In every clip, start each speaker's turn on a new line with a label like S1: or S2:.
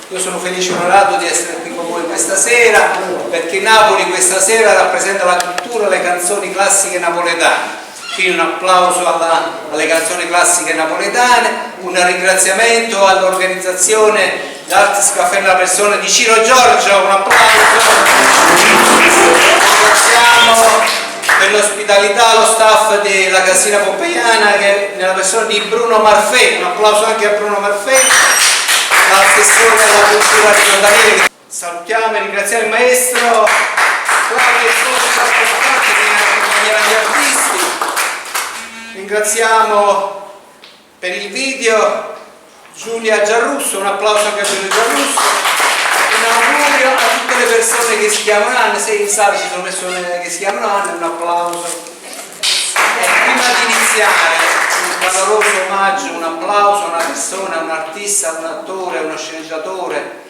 S1: Io sono felice e onorato di essere qui con voi questa sera perché Napoli questa sera rappresenta la cultura e le canzoni classiche napoletane. Quindi un applauso alla, alle canzoni classiche napoletane, un ringraziamento all'organizzazione l'Artis Café nella persona di Ciro Giorgio, un applauso. Ringraziamo per l'ospitalità lo staff della Casina Pompeiana che nella persona di Bruno Marfè, un applauso anche a Bruno Marfè, l'assessore alla cultura di Daniele. Salutiamo e ringraziamo il maestro Claudio Esposito che accompagnerà gli artisti. Ringraziamo per il video Giulia Giarrusso, un applauso anche a Giulia Giarrusso. Un augurio a tutte le persone che si chiamano Anna, se in sala ci sono persone che si chiamano Anna, un applauso. E prima di iniziare, un caloroso omaggio, un applauso a una persona, un artista, un attore, uno sceneggiatore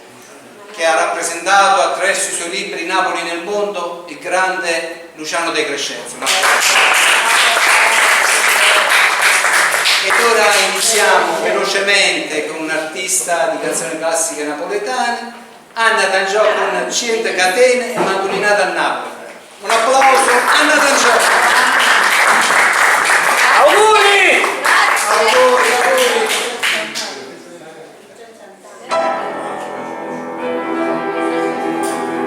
S1: che ha rappresentato attraverso i suoi libri Napoli nel mondo il grande Luciano De Crescenzo. Un applauso. Ed ora iniziamo velocemente con un artista di canzoni classiche napoletane, Anna D'Angiò con Cient Catene e Mandolinata a Napoli. Un applauso, Anna D'Angiò!
S2: Auguri!
S1: Auguri, auguri!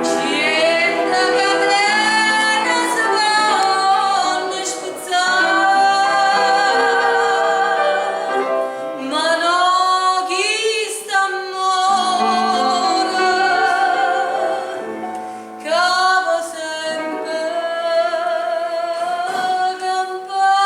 S3: Cient catene se ponno spezzà, ma no chist'ammore che vo' sempe campà.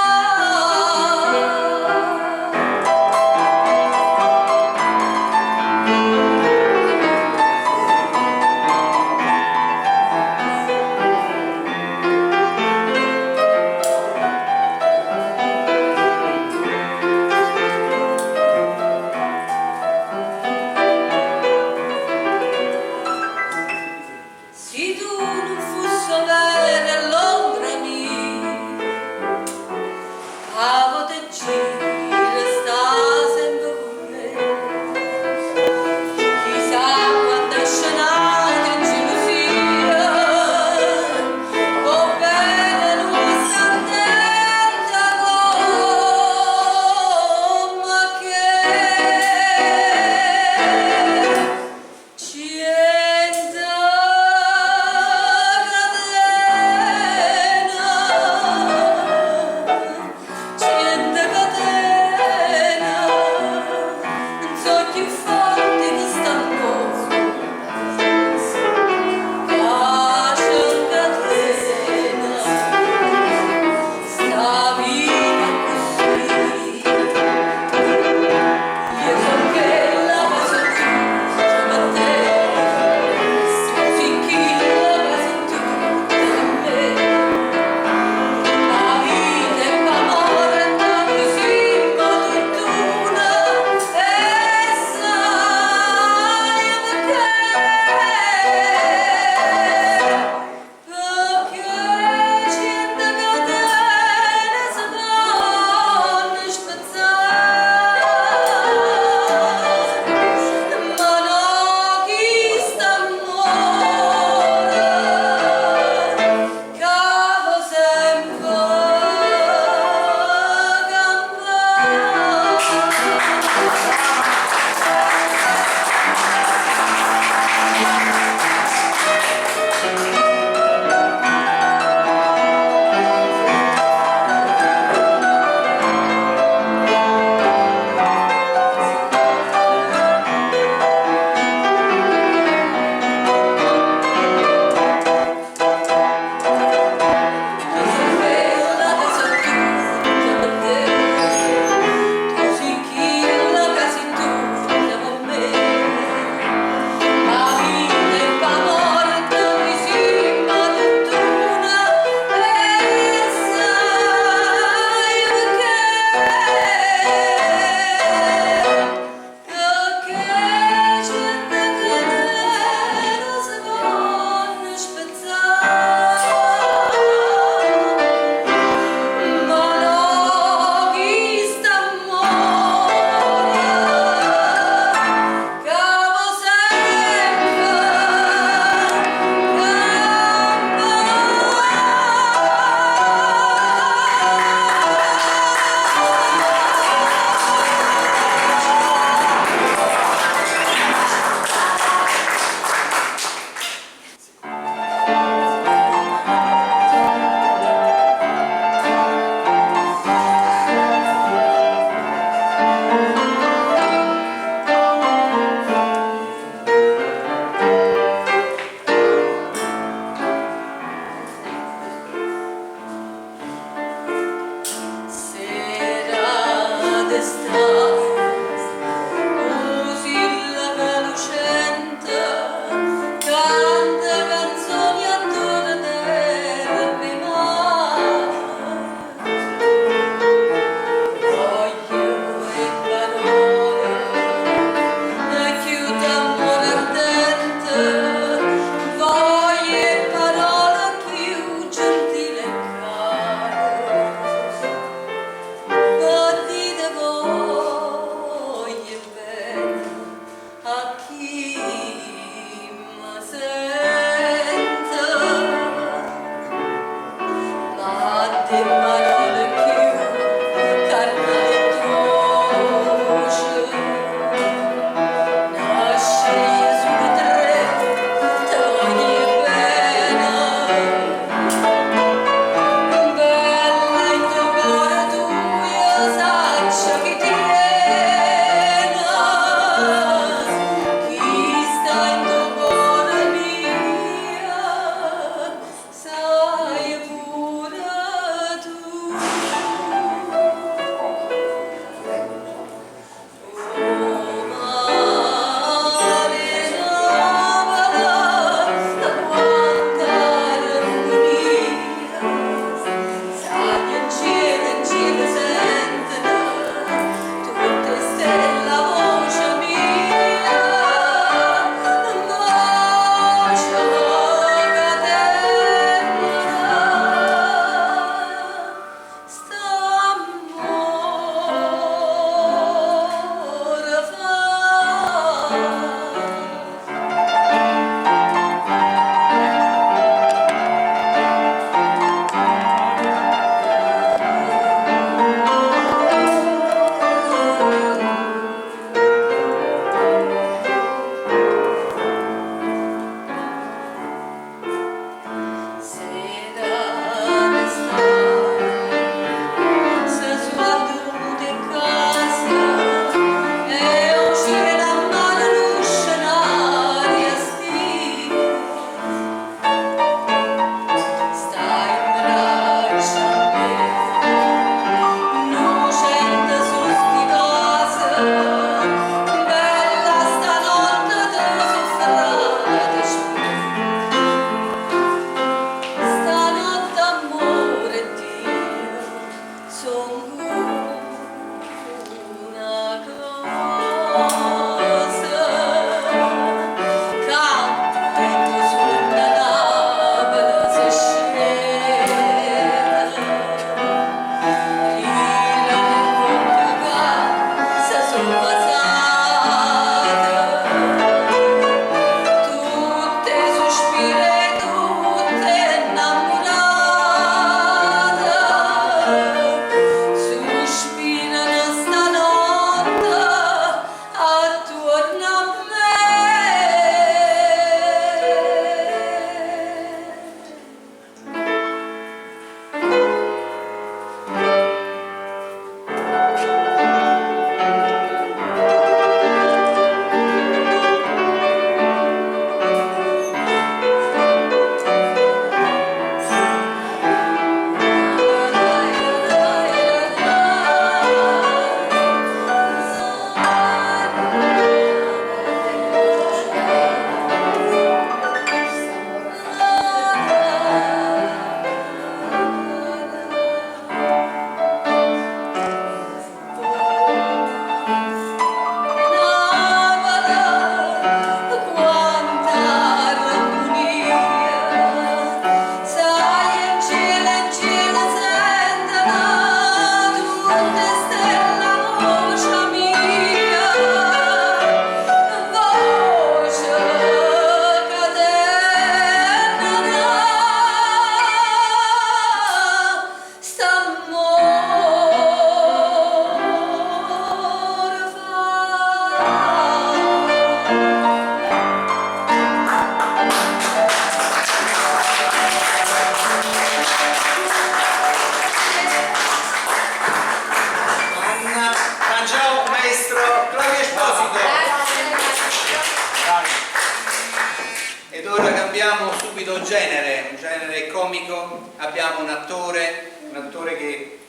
S1: Cambiamo subito genere, un genere comico, abbiamo un attore, un attore che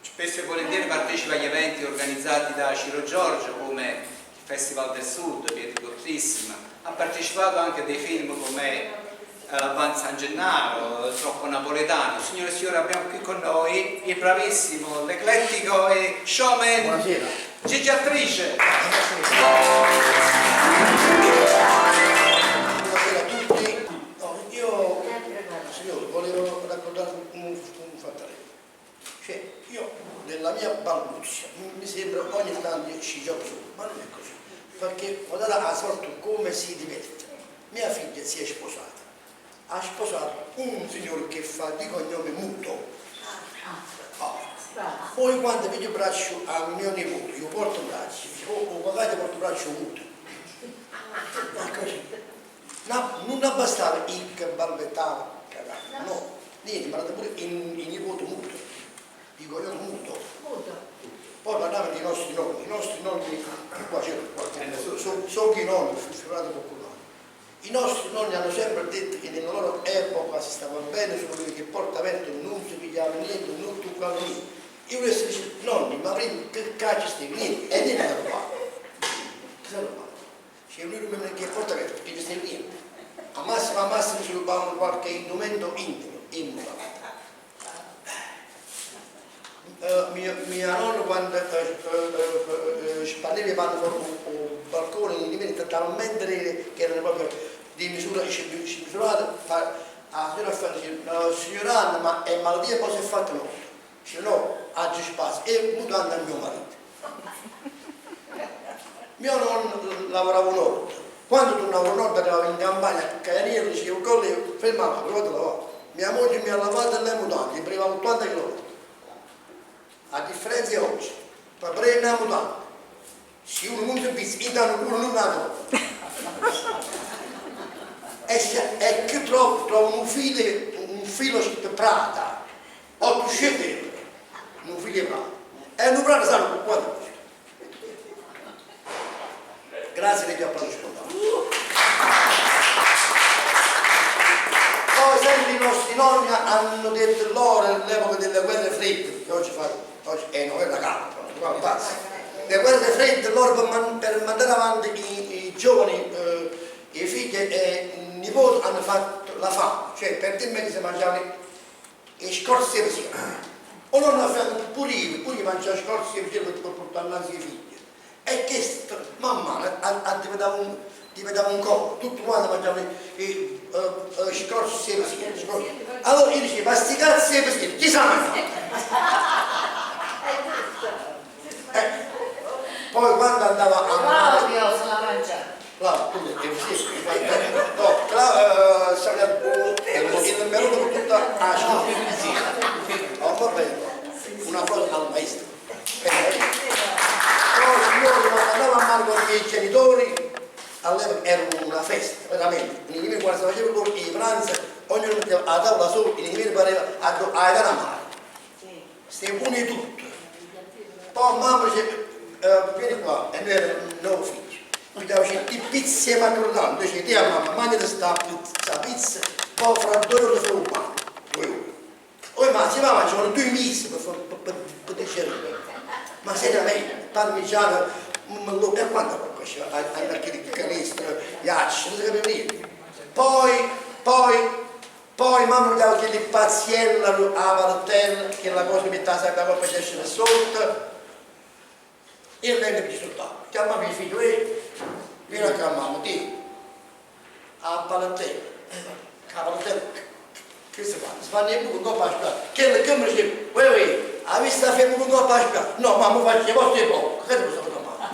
S1: spesso e volentieri partecipa agli eventi organizzati da Ciro Giorgio come il Festival del Sud, Pietro Trisma, ha partecipato anche a dei film come L'Avvan San Gennaro, Troppo Napoletano. Signore e signori, abbiamo qui con noi il bravissimo, l'eclettico e showman
S2: Buonasera.
S1: Gigi Attrice.
S2: Buonasera a tutti. No, io, signore, volevo raccontare un fattarello. Cioè, io nella mia balbuzia mi sembra ogni tanto ci gioco su, ma non è così. Perché guardate a sorte come si diverte. Mia figlia si è sposata. Ha sposato un signore che fa di cognome Muto. Ah. Poi quando vedo il braccio a mio nipote, io porto il braccio, dice, oh, oh papà ti porto il braccio muto. Ma così. No, non bastava il che balbettava, cagava, no, niente, ma pure il nipote muto, di cognome muto. Poi parlavano dei nostri nonni, i nostri nonni, qua c'era qualche, so che i nonni, figurate qualcuno. I nostri nonni hanno sempre detto che nella loro epoca si stava bene, solo che porta aperto non si pigliava niente, non toccava niente. Io volevo dire, nonni, ma prima che caccia stai niente, e niente da rubare. Che si rubava? C'è un che porta aperto, che ci stai niente. A massimo si rubavano qualche indumento intimo, immutato. Mia nonna quando spanneva i panni fuori il balcone, in talmente che erano proprio di misura misurata, la signora fa, dice, signora Anna, ma è malattia poi si è fatta notte. Dice no, oggi spazio, e mutanda a mio marito. Mio nonno lavorava nord, quando tornavo nord arrivava in campagna a Cagliari, dicevo, collega, fermava, provate a lavare. Mia moglie mi ha lavato le mutande, gli prendeva 80 km. A differenza di oggi, per prendere una mutanda, se uno non si pizza, io danno uno non la trovo. E che trovo un filo scritto Prada, 800 euro, un filo di Prada. E un Prada sanno quanto costa. Grazie che ti ho partecipato. Poi sempre i nostri nonni hanno detto loro all'epoca delle guerre fredde, che oggi, oggi è una guerra calda, non pazza. Le guerre fredde loro per mandare avanti i giovani, i figli e i nipoti hanno fatto la fame, cioè per dirmi che si mangiavano le scorze di pesce. O non hanno fatto pure io mangiavo scorze di pesce per portare avanti i figli. E che man mano diventava un corpo, tutto quanto mangiavano i scorsi e pesce. Allora io dicevo, ma sti cazzi e pesce, chi sa mangiare? Poi quando andava a mare...
S4: Claudio se la mangiava.
S2: Claudio, no, il melone con tutta la scorza. Oh, va bene, una cosa al maestro. Poi signori, quando andavo a mare con i miei genitori, all'epoca era una festa, veramente. I nemici quando si faceva con i pranzi, ognuno metteva a tavola solo, i nemici pareva a andare a mare. Stiamo tutto. Poi mamma dice, vieni qua, e noi eravamo 9 figli. Mi dava di pizza e maccheroni, dice, ti a mamma, mangiate sta pizza, poi fra 2 ore ti fai un pane. 2 ore. Poi ma si va, ma ci vogliono 2 mesi per digerire. Ma seriamente, parmigiano, e quanto qualcosa, anche di canestro, ghiaccio, non si capiva niente. Poi mamma mi dava che pazziella alla martella, che la cosa mi metteva sempre la coppa e esce sotto. E lei mi sotto, chiamava mio figlio, vieni a chiamare mamma, ti, a Palatella, a Palatella, che si fa? Si fa neanche un coppa a spiare, che mi diceva, uè, hai visto la ferma con coppa a spiare? No, mamma faccio i posti e poco, che ti posso fare mamma?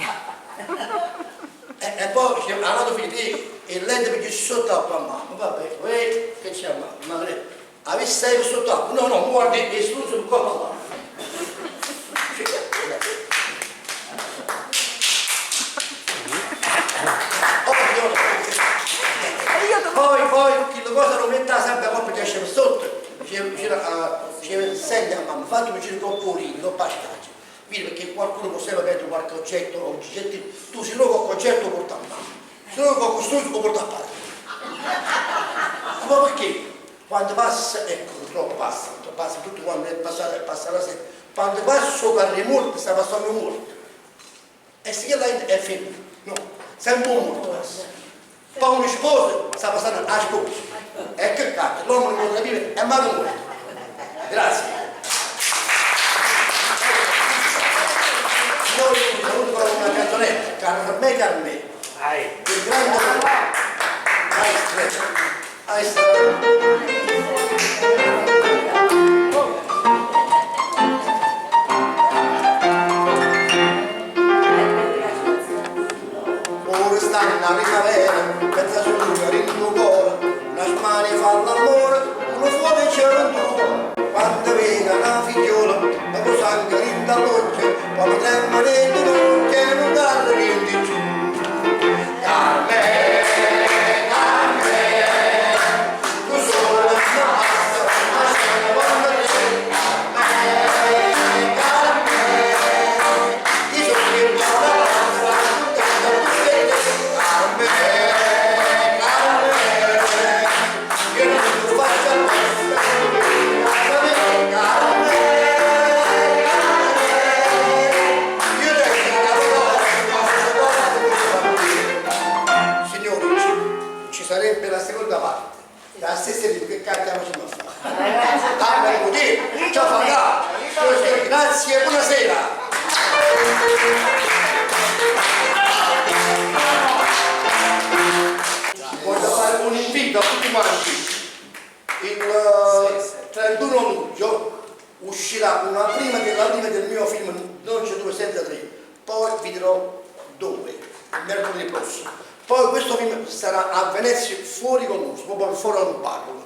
S2: E poi diceva, all'altro figlio, e lei mi dice sotto a mamma, vabbè, uè, che c'è mamma? Hai visto sei sotto? No, no, guardi, è struzzo un coppa là. Poi, che la cosa lo metteva sempre a coppa che esce sotto, diceva, senti a mamma, fatemi un giro con purino, con pastaccio. Vedi, perché qualcuno può sempre prendere qualche oggetto o oggetti, tu se non con oggetto porta a mamma, se non con costruito lo porta a padre. Ma perché? Quando passa, ecco purtroppo passa, passa tutto quando è passato, è passato la sera, quando passa il carro morto, sta passando morto. E se là è fermo, no, sempre un morto passa. Poi uno sposo sta passando a sposa. E che cazzo, l'uomo non vuole vivere, è mai morto. Grazie. Signori, vi saluto con una canzonetta, Carmè Carmè. Il grande maestro. Maestro. Ora stanno la primavera, mezza sulla in tuo cuore, una smania fa l'amore, uno fuoco c'è un tuo. Quando viene una figliola, la cosa anche in dall'occhio, poi mi trema le ginocchia e non parla niente più. Carmè, Carmè, tu sola non basta, ma c'è una buona te. Carmè, Carmè, ti sono il buona passa, tutta tutte te. Carmè, Carmè, io non ti faccio apposta, Carmè, Carmè, io tengo una cosa, Signori, ci sarebbe la seconda parte, la stessa di che cacchio siamo a fare. Ah, ma ciao Fagà, grazie e buonasera. Voglio fare un invito a tutti quanti. Il 31 luglio uscirà una prima della prima del mio film Non c'è due senza tre, poi vi dirò dove, il mercoledì prossimo. Poi questo film sarà a Venezia fuori concorso, proprio fuori un palco,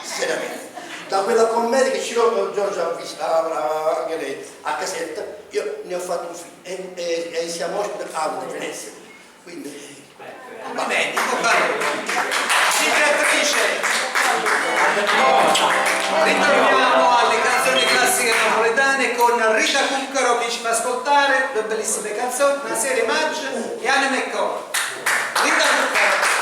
S2: seriamente. Da quella commedia che Ciro Giorgio ha visto anche lei a Casetta, io ne ho fatto un film e siamo ospiti a Venezia. Quindi,
S1: Complimenti, bocca al lupo. Direttrice. Ritorniamo alle canzoni classiche napoletane con Rita Cuccaro che ci fa ascoltare due bellissime canzoni, una serie Maggio e Anima e Cor. Rita Cuccaro.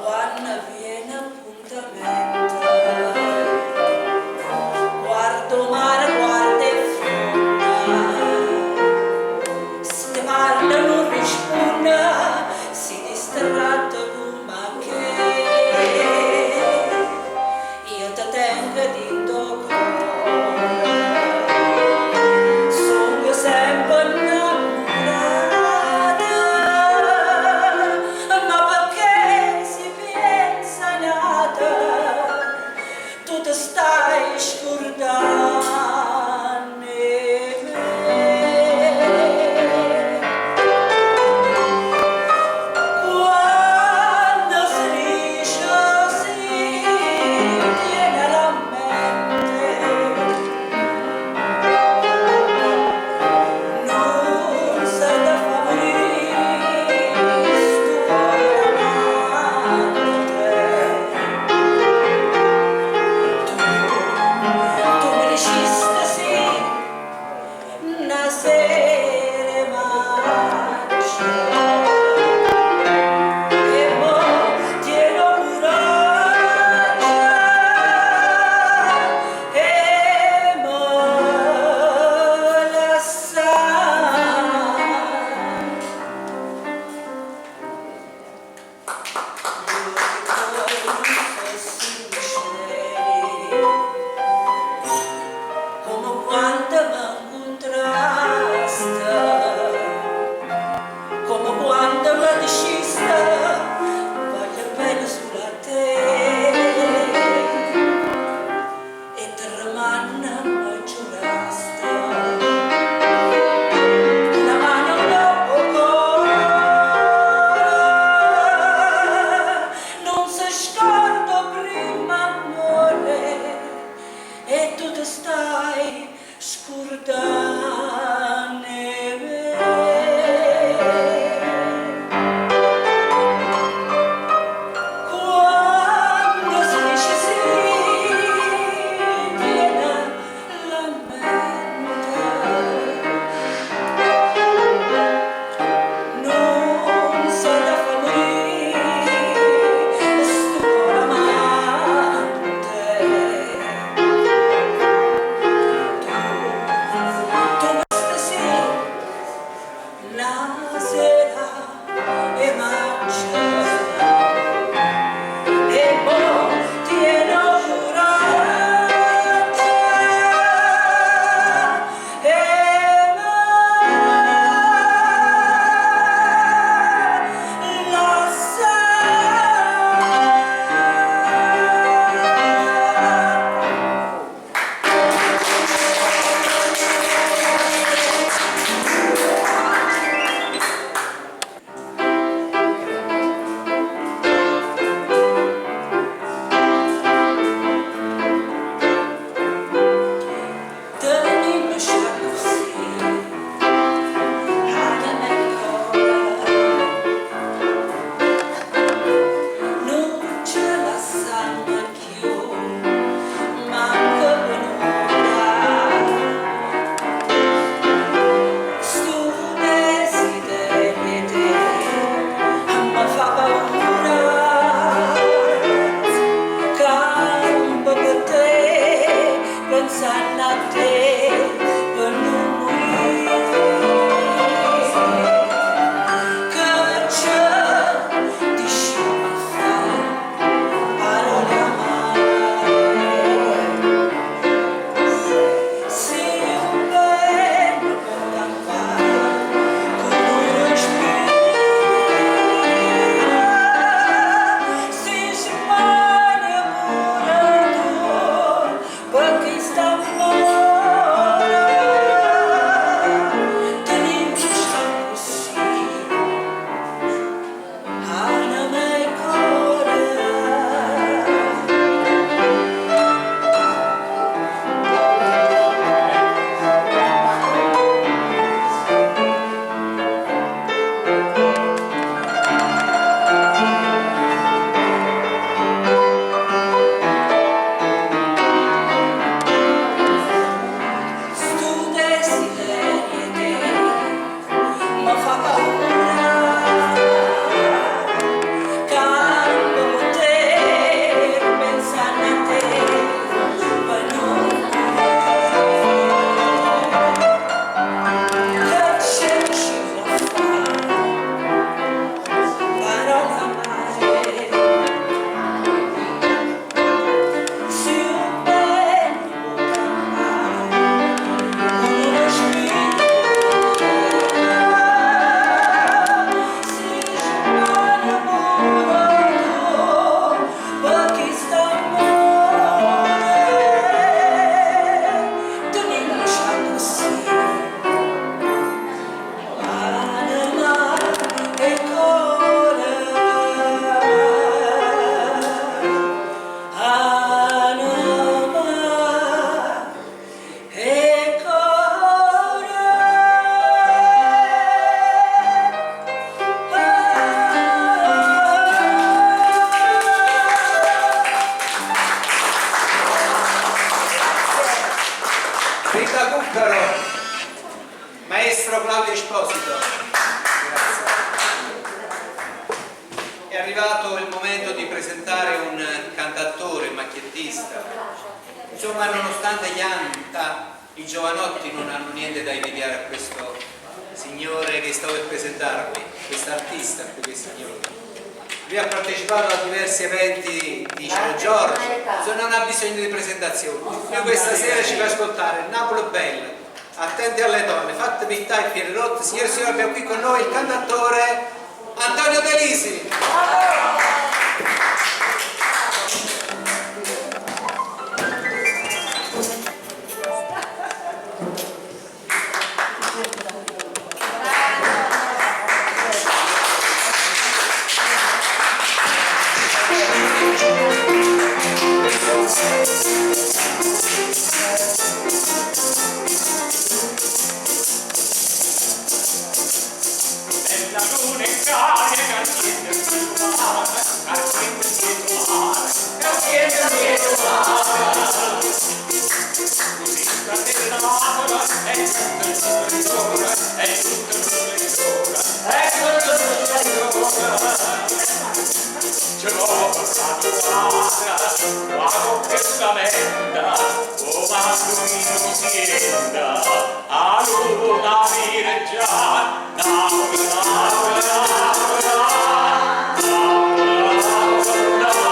S3: Quando viene appuntamento, guardo mare, guardo e fronda, se ti parla non risponde, si distratta come che io ti tengo dentro cuore, sono sempre innamorata, ma perché si pensa nata, tu ti stai scordando me. Quando si dice si tiene la mente, non sa da favorire sto amante. Tu mi diciste sì, una sera maggio, e mo tieno coraggio, e mo lassà. Sinceri, come quando mi incontraste, come quando mi diciste, voglio bene solo a te, e tremando mi giuraste, la mano dopo cuore, non si scorda prima amore, e tu ti stai Scurdann 'e me. Quanno si dice sì, tiene a mente. Nun s'ha da fa murì 'stu core amante. Tu, tu basta sì, 'na sera 'e maggio e mo tiene 'o curaggio 'e me lassà. Tenimmoce accussì, anema e core, nun ce lassammo cchiù, manco pe n'ora. Stu desiderio 'e te me fa paura, campo pe te, pensanno a te, pe nun murì. Che ce dicimmo a fa parole amare? Si 'o bene po' campà cu nu respiro, si smanie pure tu pe chist'ammore, tenimmoce accussì, anema e core. Stu desiderio 'e te me fa paura, campo pe te, pensanno a te, pe nun murì. Che ce dicimmo a fa parole amare? Si 'o bene po' campà cu nu respiro, si smanie pure tu pe chist'ammore, tenimmoce accussì, anema e core, anema e core.
S1: Rita Cuccaro, maestro Claudio Esposito. Grazie. È arrivato il momento di presentare un cantautore, macchiettista. Insomma, nonostante gli anni, i giovanotti non hanno niente da invidiare a questo signore che sto per presentarvi, quest'artista più che signore. Lui ha partecipato a diversi eventi di Ciro Giorgio, insomma, non ha bisogno di presentazioni. Lui questa sera ci fa ascoltare Napoli Bella, Attenti alle donne, fatte pittare il Pierrotti. Signore e signori, abbiamo qui con noi il cantautore Antonio De Lisi.
S4: Thank È tutto nu splendore, è tutto nu splendore, è tutto nu splendore. Ce l'ho passato guarda, qua con questa menda, o mandolino sienda, a luna vireggiar, Napoli, Napoli, Napoli, Napoli, Napoli, Napoli.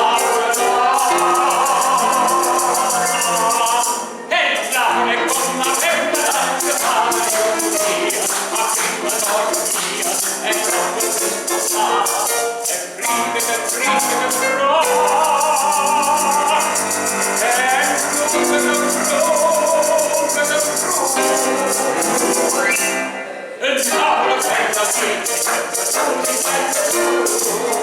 S4: E Napoli con la femmina che fa la giuria, ma prima dormia, e troppo si sposava, e prima che prima che pro, e prima che pro, che pro. E Napoli senza fine, sempre soli, sempre soli.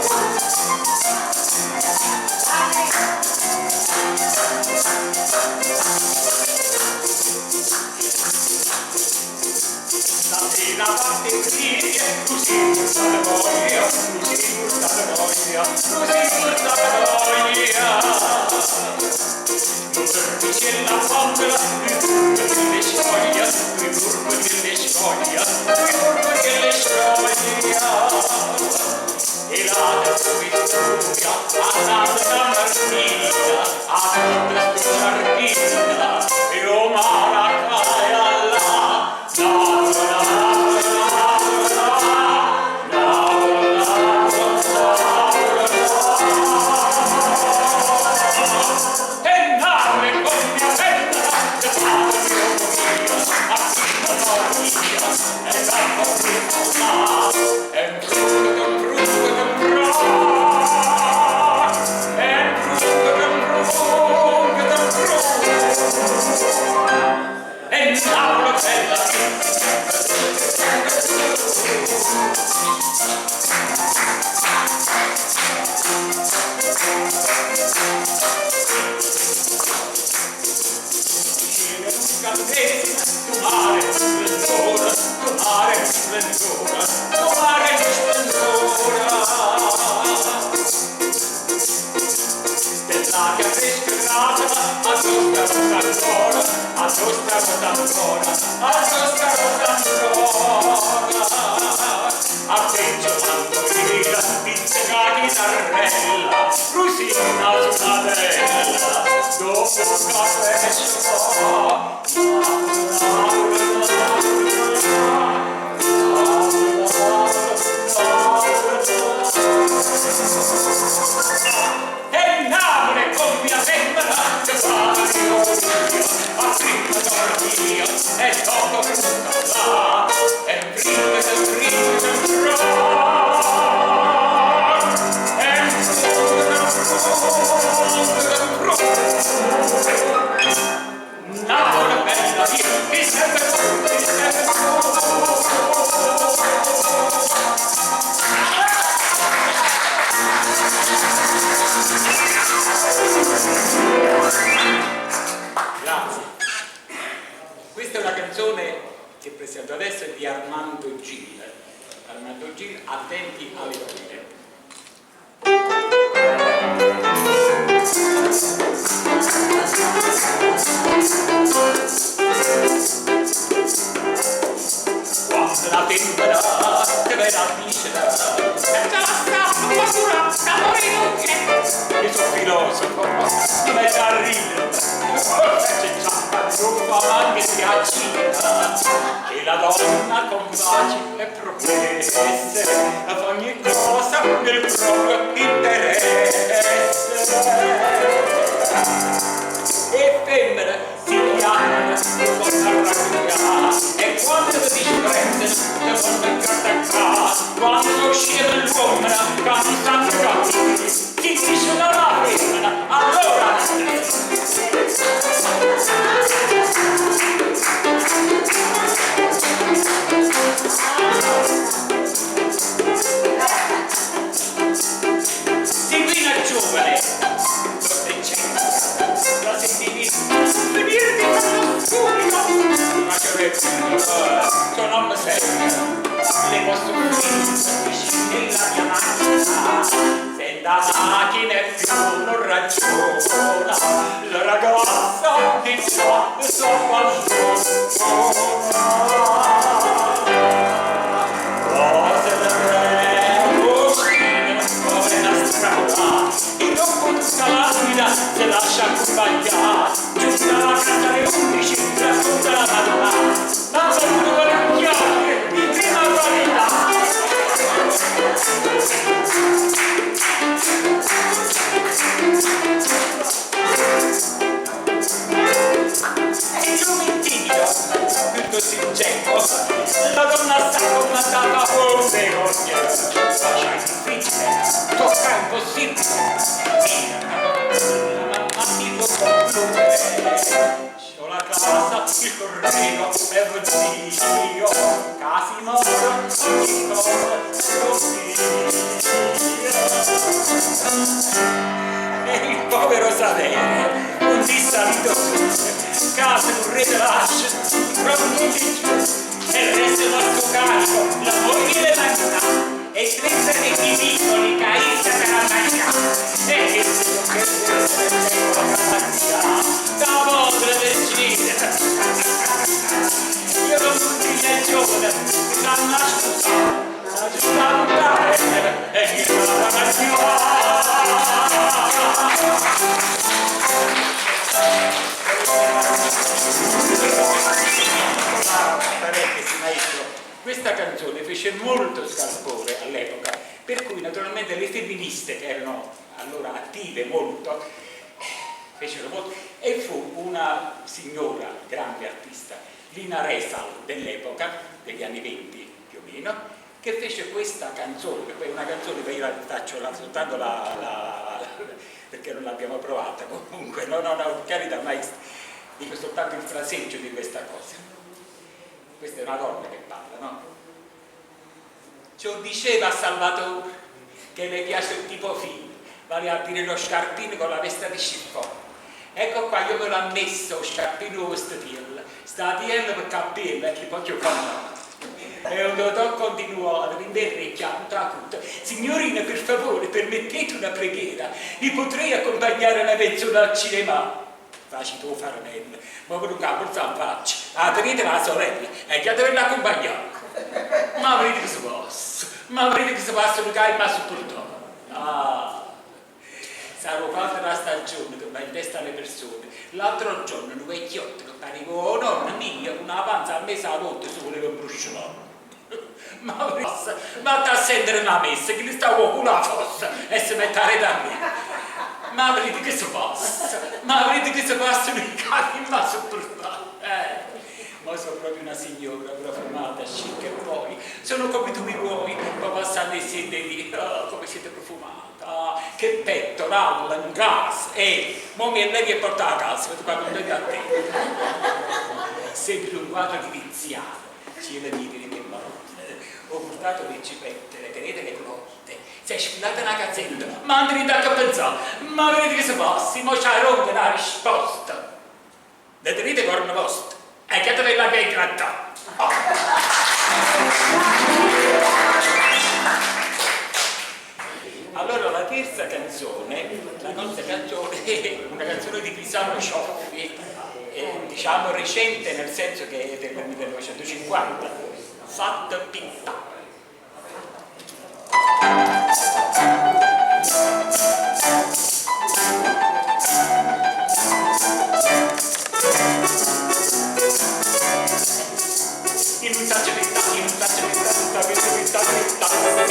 S4: Stamattina parte briglie, così portate voglia, così portate voglia, così portate voglia. Non vermice la bombola, il burro delle scioglia, il burro delle scioglia, il burro delle scioglia. E la vittoria, a Santa Martina, a tutta sto giardino, e o Maracaia là, Napoli, Napoli, Napoli, Napoli, Napoli. E Napoli con mia penna, che fa il mio mio, a prima dormia, e dopo prima là, e brutto, brutto, brutto, e brutto, brutto, brutto. E Napoli bella, Tu mare splendore, tu mare splendore, tu mare splendore. Dell'aria fresca grata, a sta rosa ancora, a sta rosa ancora, a sta rosa ancora. Arpeggio mandolina, pizzica chitarrella, Rusina sulla bella, dopo un caffè E Napoli con mia femmina che fa io, a prima dormia e dopo tutta là, e prima che prima che pro, e pro, Napoli bella mia, mi serve mi serve. Grazie. Questa è una canzone che presento adesso è di Armando Gil. Armando Gil, Attenti alle donne. Quando la femmina te verrà a dicere senza la scappa, paura, amore non c'è. Io sono filosofo, mi metto a ridere. C'è ciampa, truffa, anche si accina. E la donna con baci e promesse fa ogni cosa nel proprio interesse. E femmina si chiamano, si possono arrabbiare, e quando ti disprezzano, ti possono attaccare. Quando uscire l'uomo, che non sanno capire, ti dice la femmina, allora Si guida giovane, la sentivi venirti dallo studio, ma che suo nome serve, le posso dire nella mia macchina, senza macchina più non ragiona, la ragazza di già so quando. secco, la donna sta comandata con vergogna, faccia difficile, tocca impossibile. La mamma si può concludere, c'ho la casa, il corrivo, e oddio, casi moro, ogni cosa, così. E il povero Saverio, un dì salito su, casa un re lascia, proprio un e il resto del suo carico, la moglie le mangià, e 30 dei piccoli caizza per la mangià, e che che la da volta decide. Io non mi giovane, mi fanno scusare, la giustare, e mi fanno Parentesi, maestro, questa canzone fece molto scalpore all'epoca, per cui naturalmente le femministe, che erano allora attive molto, fecero molto, e fu una signora, grande artista, Lina Resal dell'epoca, degli anni 20 più o meno, che fece questa canzone, che poi è una canzone che io la faccio soltanto perché non l'abbiamo provata comunque, no, no, no, carità, maestro, dico soltanto il fraseggio di questa cosa. Questa è una donna che parla, no? Ciò diceva a Salvatore che le piace il tipo fino, vale a dire lo scarpino con la veste di chiffon. Ecco qua, io me l'ho messo lo scarpino con questo tiello, sta tiello per capirlo, che poi più comodo. E un dottor continuò ad rinverrecchiare a tutto. Signorina, per favore, permettete una preghiera. Vi potrei accompagnare una mezz'ora al cinema? Facci tu farinella, ma per un capo in faccia. Ah, tenete la sorella, e che deve l'accompagnare. Ma vedete che si passa, ma vedete che si passa un cane ma supportato. Ah, sarò parte della stagione che va in testa alle persone. L'altro giorno un vecchiotto che pareva oh nonna mia, una panza a mezza volta si voleva bruciare. Ma ma a sentire una messa che gli stavo con la fossa e si mette a da me. Ma vedete che si passa, ma vedete che si passano i cani ma sopportato. Ma sono proprio una signora profumata, chic, e poi sono come tu mi vuoi, poi passando e siete lì, oh, come siete profumata, ah, che petto, ralla, un gas, e mo mi lei mi porta a casa, perché qua non a te. Sembri un quadro di Tiziano, ci le dite che ho portato le cipette, le tenete le clotte, si è sfilata una cazzetta, ma andrete da che pensare, ma vedete che si passi, ma c'è ronda la risposta. Le tenete corno vostro, e che te la che gratta. Oh. Allora la terza canzone, la nostra canzone è una canzone di Pisano Cioffi, diciamo recente nel senso che è del 1950, Fatta Pitta. In un saggio pitta, in un saggio pitta, tutta pitta, pitta, pitta, bella,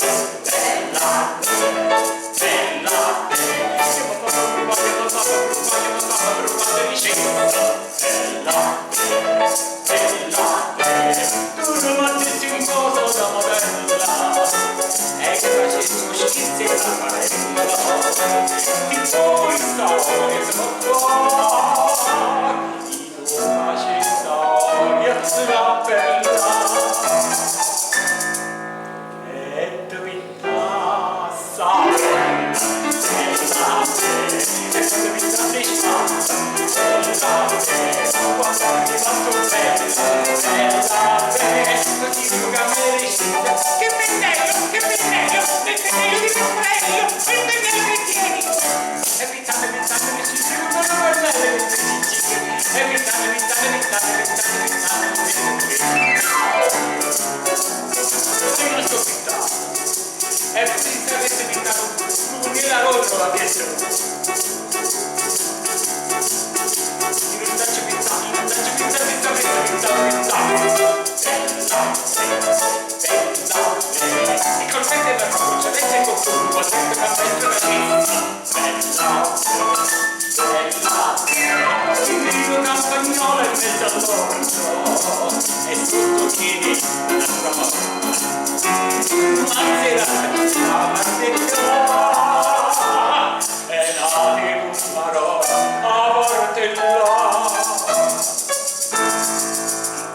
S4: bella, bella, bella, tu non mangi un coso da modella, e che facessi schizzi la farella, ti puoi stare qua, io facessi la bella, e tu pittassa, bella, e tu pittassi bella, quando arriva tu bella, bella, ti dico che mi riuscita, che pennello, il pennello di pennello, il pennello che tieni, e pittate, pittate, mi ci con una bella che ci e pittate, pittate, pittate, pittate, pittate, io non sto pittando, e se avesse pittato un rotto la piace. Io non faccio pittare, non faccio pittare, pittare, pittare, pittare, bella, bella, e col pente da croce, veste con curva, sempre campetto da pizza, bella, bella, il mio campagnolo in mezzo All'orto e tutto tieni la tua morte. Mazzera, la mazzetta, e la di Bumaro a Portella.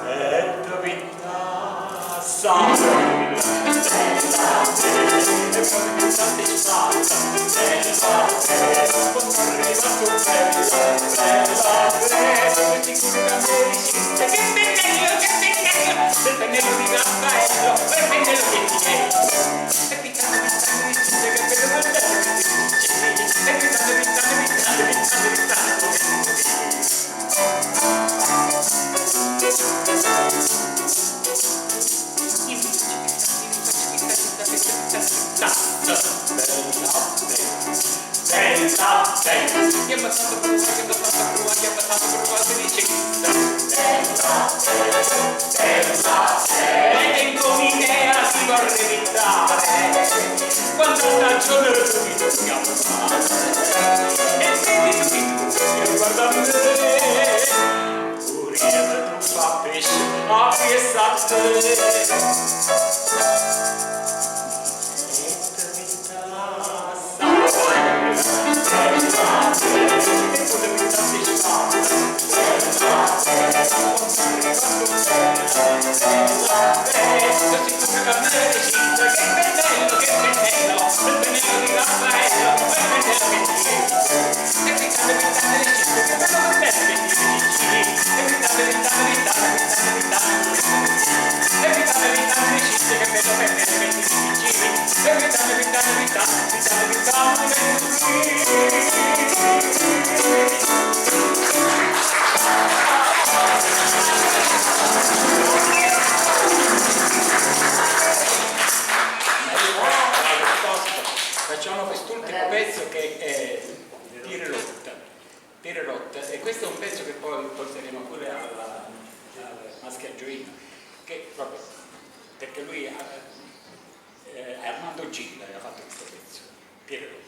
S4: E dov'inna sa, e poi mi soddisfatta, bella te, quando arriva tu bella, bella te, e ti cura da me diciste, che pennello, bel pennello di Raffaello, bel pennello che ti è. E pittando, pittando, diciste, che bello pennello che ti dici, e pittando, pittando, pittando, pittando, pittando, come tu. Quando stagione tu mi e vedi tu che guarda me Uriel tu fa pesce a Facciamo quest'ultimo pezzo che è Pirerotta. Pirerotta, e questo è un pezzo che poi porteremo pure alla, al Maschiagioino, che proprio perché lui Armando Gilla aveva fatto questo pezzo, Pirerotta.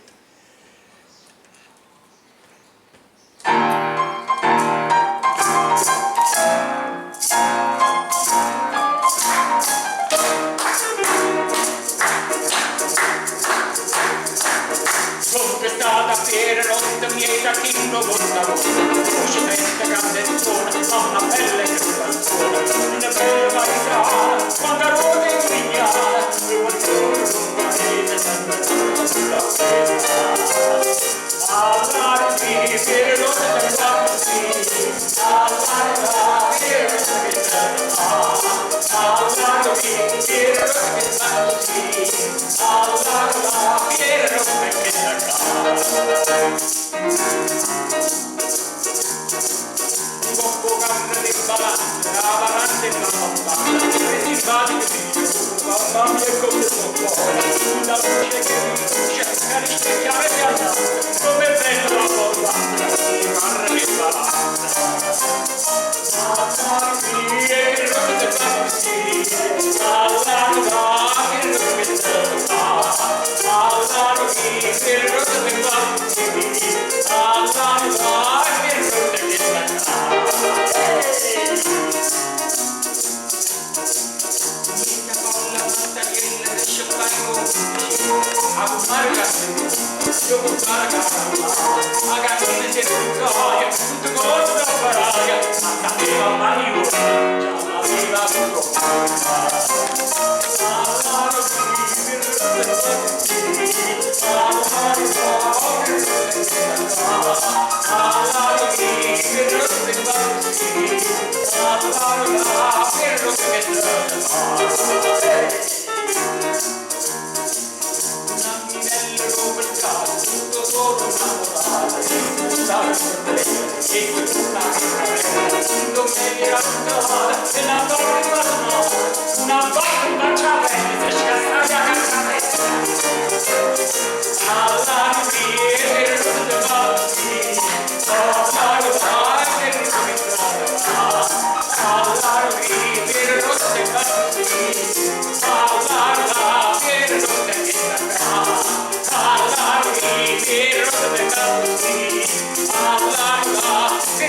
S4: Conquistata Pierrotta miei tacchino volta volta, luce testa candettona, ma una bella canzone, una bella paesana, quando ruota in vignana, e qualcuno non paese, sempre sulla pena. Alla Pierrotta che fa così, alla Pierrotta che fa, alla Pierrotta che fa così, alla Pierrotta che fa. Coppo canna di balanza, la balanza e la mamma, e simpatico mamma mia come sono buona, una luce che mi luce, che rispecchiare di andata, come è bella la volata, di carne di balanza. La mia che rotte fa così, la la che rotte fa, la la che rotte fa così, la la che rotte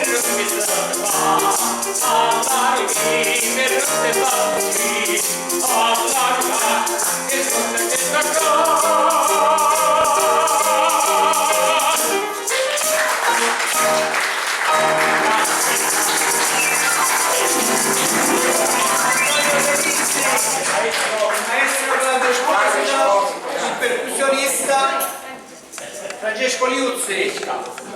S4: fa.
S1: Il maestro Claudio Esposito, il percussionista Francesco Liuzzi.